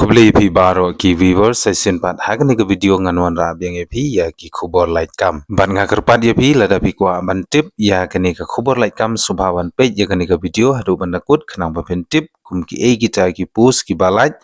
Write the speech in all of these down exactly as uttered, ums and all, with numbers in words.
Khublei ïa phi baroh ki viewers, sa shisien pat ha kane ka video ngan wanrah biang ïa phi ïa ki khubor lait kam. Bad nga kyrpad ïa phi lada phi kwah ban tip ïa kane ka khubor lait kam, sngewbha ban peit ïa kane ka video haduh ban da kut khnang ba phin tip kum kiei kita ki post kiba lait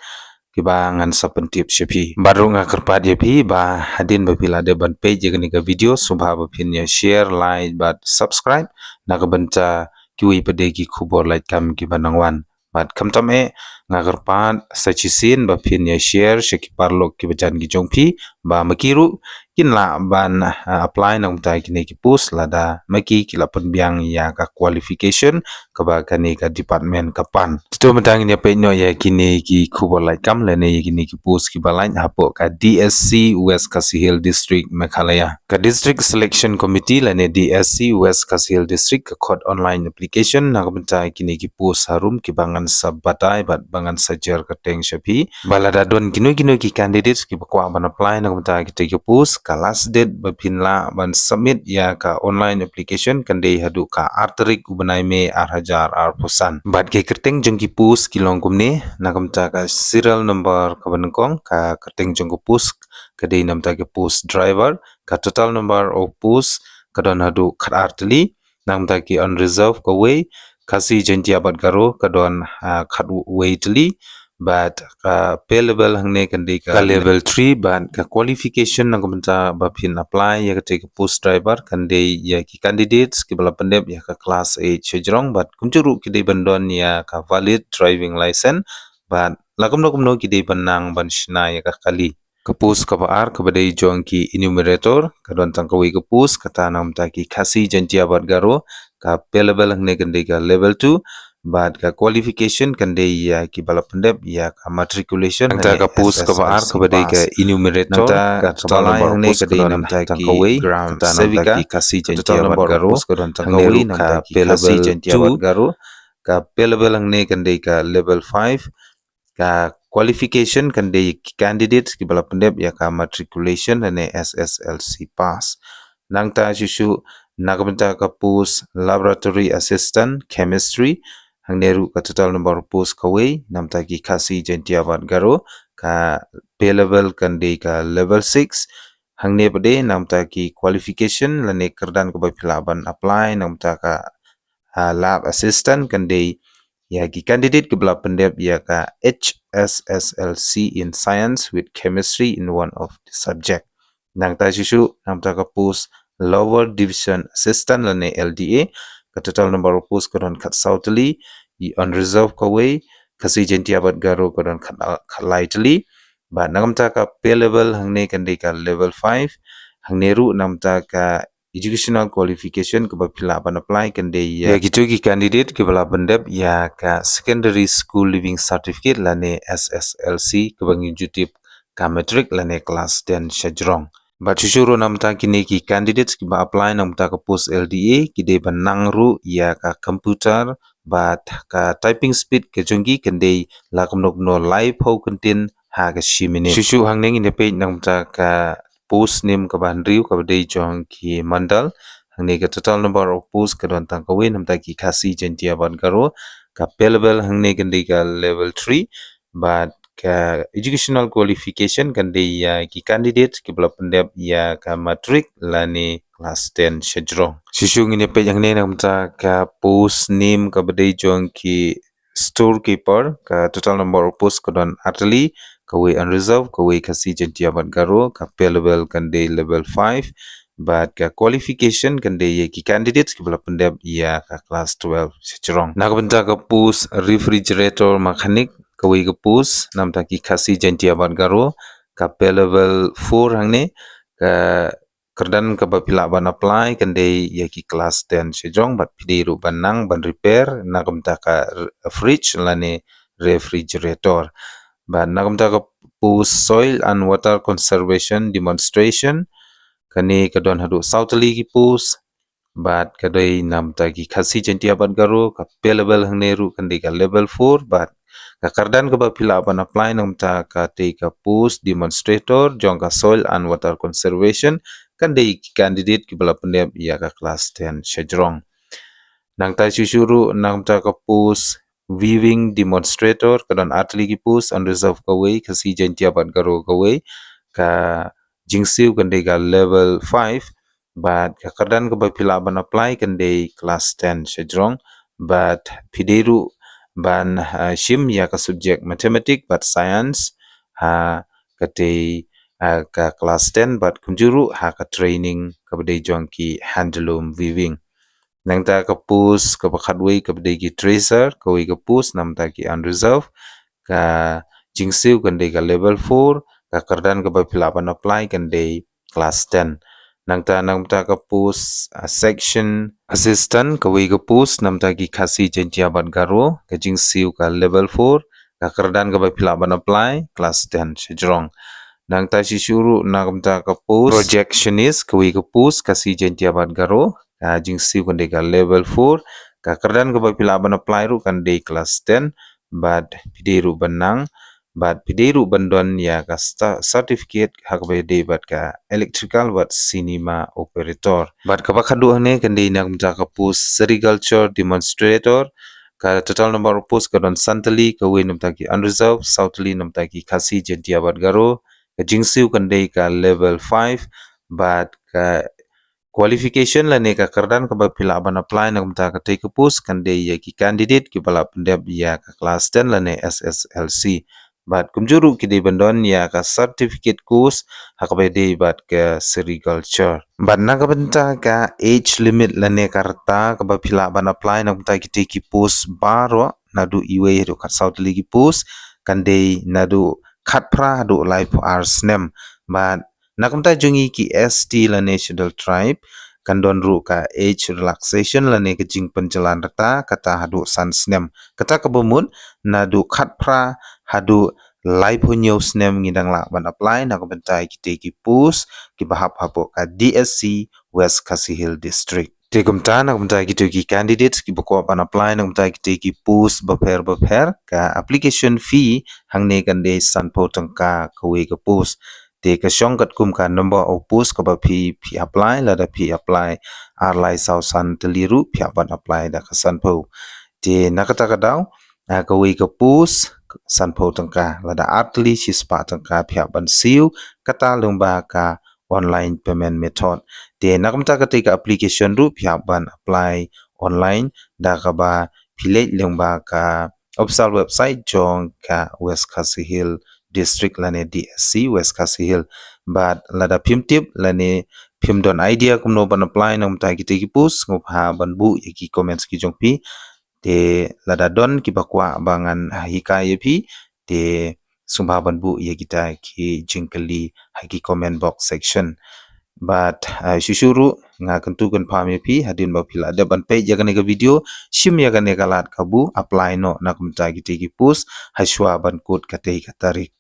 kiba ngan sa pyntip sha phi. Bad ruh nga kyrpad ïa phi ba hadien ba phi la dep ban peit ïa kane ka video, sngewbha ba phin ïa share, like bad subscribe na ka bynta kiwei pat de ki khubor lait kam kiba nang wan. Bad khamtam eh, nga kyrpad sa shisien ba phin ïa share sha ki paralok kiba jan ki jong phi, ba ma ki ruh kin lah ban, ah, apply na ka bynta kine ki post lada ma ki ki la pynbiang ïa ka qualification kaba kane ka department ka pan. Te to mynta ngin ïa peit noh ïa kine ki khubor lait kam lane ïa kine ki post kiba lait hapoh ka D S C West Khasi Hills District, Meghalaya. Ka District Selection Committee lane D S C West Khasi Hills District ka khot online application na ka bynta kine ki post harum kiba ngan sa batai bad ba ngan sa jer kyrteng sha phi. Ba lada don kino kino ki candidates kiba kwah ban apply na ka bynta kita ki post, ka last date ba phin lah ban submit ïa ka online application kan dei haduh ka ar tarik u bnai May ar hajar arphew san. Bad ki kyrteng jong ki post ki long kumne, na ka bynta ka serial number kaba nyngkong, ka kyrteng jong ka post ka dei na ka bynta ka post driver, ka total number of post ka don haduh khat ar tylli, na ka bynta ki unreserved kawei, Khasi, Jaiñtia bad Garo ka don, ah, khat wei tylli, bad ka pay level hangne kan dei ka level three, bad ka qualification na ka bynta ba phin apply ïa kata ka post driver kan dei ïa ki candidates kiba la pyndep ïa ka class eight shajrong, bad kumjuh ruh ki dei ban don ïa ka valid driving license, bad la kumno kumno ki dei ban nang ban shna ïa ka kali. Ka post kaba ar kaba dei jong ki enumerator ka don tang kawei ka post, kata na ka bynta ki Khasi, Jaiñtia bad Garo, ka pay level hangne kan dei ka level two, bad ka qualification kan dei ïa kiba la pyndep ïa ka matriculation. Nangta ka post kaba ar kaba dei ka enumerator, ka total number of post ka dei na ka bynta ki Gram Sevika, ki Khasi, Jaiñtia bad Garo, hangne ruh ka pay level two, ka pay level hangne kan dei ka level five, ka qualification kan dei ki candidates kiba la pyndep ïa ka matriculation lane S S L C pass. Nangta shuh shuh na ka bynta ka post laboratory assistant chemistry, hangne ruh ka total number of post kawei, na ka bynta ki Khasi, Jaiñtia bad Garo, ka pay level kan dei ka level six. Hangne pat de na ka bynta ki qualification lane kyrdan kaba phi lah ban apply na ka bynta ka, ah, lab assistant kan dei ïa ki candidate kiba la pyndep ïa ka H S S L C in science with chemistry in one of the subject. Nangta shuh shuh na ka bynta ka post lower division assistant lane L D A, ka total number of post ka don khat saw tylli, i unreserved kawei, Khasi, Jaiñtia bad Garo ka don khat, khat lai tylli. Bad na ka bynta ka pay level hangne kan dei ka level five, hangne ruh na ka bynta ka educational qualification kaba phi lah ban apply kan dei ïa, ïa kito ki candidate kiba la pyndep ïa ka secondary school leaving certificate lane S S L C kaba ngi ju tip ka matric lane class ten shajrong. Bad shuh shuh ruh na ka bynta kine ki candidates kiba apply na ka bynta ka post L D A ki dei ban nang ruh ïa ka computer, bad ka typing speed ka jong ki kan dei la kumno kumno laiphew kyntien ha ka shi minit. Shuh shuh hangne ngin ïa peit na ka bynta ka post nim kaba hynriew kaba dei jong ki mandal. Hangne ka total number of post ka don tang kawei na ka bynta ki Khasi, Jaiñtia bad Garo, ka pay level hangne kan dei ka level three, bad ka educational qualification kan dei ïa ki candidate kiba la pyndep ïa ka matric lane class ten shajrong. Shuh shuh ngin ïa peit hangne na ka bynta ka post nim kaba dei jong ki storekeeper, ka total number of post ka don ar tylli, kawei unreserved, kawei Khasi, Jaiñtia bad Garo, ka pay level kan dei level five, bad ka qualification kan dei ïa ki candidates kiba la pyndep ïa ka class twelve shajrong. Na ka bynta ka post refrigerator mechanic, kawei ka post na ka bynta ki Khasi, Jaiñtia bad Garo, ka pay level four hangne, ka kyrdan kaba phi lah ban apply kan dei ïa ki class ten shajrong, bad phi dei ruh ban nang ban repair na ka bynta ka r-, fridge lane refrigerator. Bad na ka bynta ka post soil and water conservation demonstration, kane ka don haduh saw tylli ki post, bad ka dei na ka bynta ki Khasi, Jaiñtia bad Garo, ka pay level hangne ruh kan dei ka level four, bad ka kyrdan kaba phi lah ban apply na ka bynta katei ka post demonstrator jong ka soil and water conservation kan dei ki candidate kiba la pyndep ïa ka class ten shajrong. Nangta shuh shuh ruh na ka bynta ka post weaving demonstrator, ka don artylli ki post, unreserved kawei, Khasi Jaintia bad Garo kawei. Ka jingsiew kan dei ka level five, bad ka kyrdan kaba phi lah ban apply kan dei class ten shajrong, bad phi dei ruh ban, ah, shim ïa ka subject mathematics bad science ha katei, ah, ka class ten, bad kumjuh ruh ha ka training kaba dei jong ki handloom weaving. Nangta ka post kaba khatwei kaba dei ki tracer, kawei ka post namta ki unreserved, ka jingsiew kan dei ka level four, ka kyrdan kaba phi lah ban apply kan dei class ten. Nangta namta ka post, ah, section assistant, kawei ka post namta ki Khasi Jaintia bad Garo, ka jingsiew ka level four, ka kyrdan kaba phi lah ban apply class ten shajrong. Nangta shisha ruh namta ka post projectionist, kawei ka post Khasi Jaintia bad Garo, ka jingsiew kan dei ka level four, ka kyrdan kaba phi lah ban apply ruh kan dei class ten, bad phi dei ruh ban nang, bad phi dei ruh ban don ïa ka sta-, certificate ha kaba dei bad ka electrical bad cinema operator. Bad kaba khatduh hangne kan dei namta ka post sericulture demonstrator, ka total number of post ka don santylli, kawei namta ki unreserved, sawtylli namta ki Khasi Jaintia bad Garo, ka jingsiew kan dei ka level five, bad ka qualification lane ka kyrdan kaba phi lah ban apply namta katei ka post kan dei ïa ki candidate kiba lah pyndep ïa ka class ten lane S S L C. Bad kumjuh ruh ki dei ban don ïa ka certificate course ha kaba dei bad ka sericulture. Bad na ka bynta ka age limit lane ka rta kaba phi lah ban apply namta kitei ki post baroh, naduh iwei haduh khatsawtylli ki post, kan dei naduh khatphra haduh laiphew ar snem. Bad na ka bynta jong ngi ki S T lane Scheduled Tribe, kan don ruh ka age relaxation lane ka jingpynjlan rta, kata haduh san snem. Kata kaba mut naduh khatphra haduh laiphew hynñiew snem ngi dang lah ban apply na ka bynta kitei ki post kiba hap hapoh ka D S C West Khasi Hills District. Te kumta na ka bynta kitei ki candidates kiba kwah ban apply na ka bynta kitei ki post bapher bapher, ka application fee hangne kan dei sanphew tyngka kawei ka post. Te ka shong katkum ka number of post kaba phi, phi apply, lada phi apply ar lai saw san tylli ruh phi hap ban apply da ka sanphew. Te na kata ka daw, ah, kawei ka post sanphew tyngka, lada ar tylli shispah tyngka phi hap ban siew, kata lyngba ka online payment method. Te na ka bynta katei ka application ruh phi hap ban apply online da kaba phi leit lyngba ka official website jong ka West Khasi Hills District lane D S C West Khasi Hills. Bad lada phim tip lane phim don idea kumno ban apply na ka bynta kitei ki post, sngewbha ban buh ïa ki comments ki jong phi. Te lada don kiba kwah ba ngan hikai ïa phi, te sngewbha ban buh ïa kita ki jingkylli ha ki comment box section. Bad, ah, shuh shuh ruh nga kyntu kynpham ïa phi, hadien ba phi la dep ban peit ïa kane ka video, shim ïa kane ka lad kabu apply noh na ka bynta kitei ki post hashwa ban kut katei ka tarik.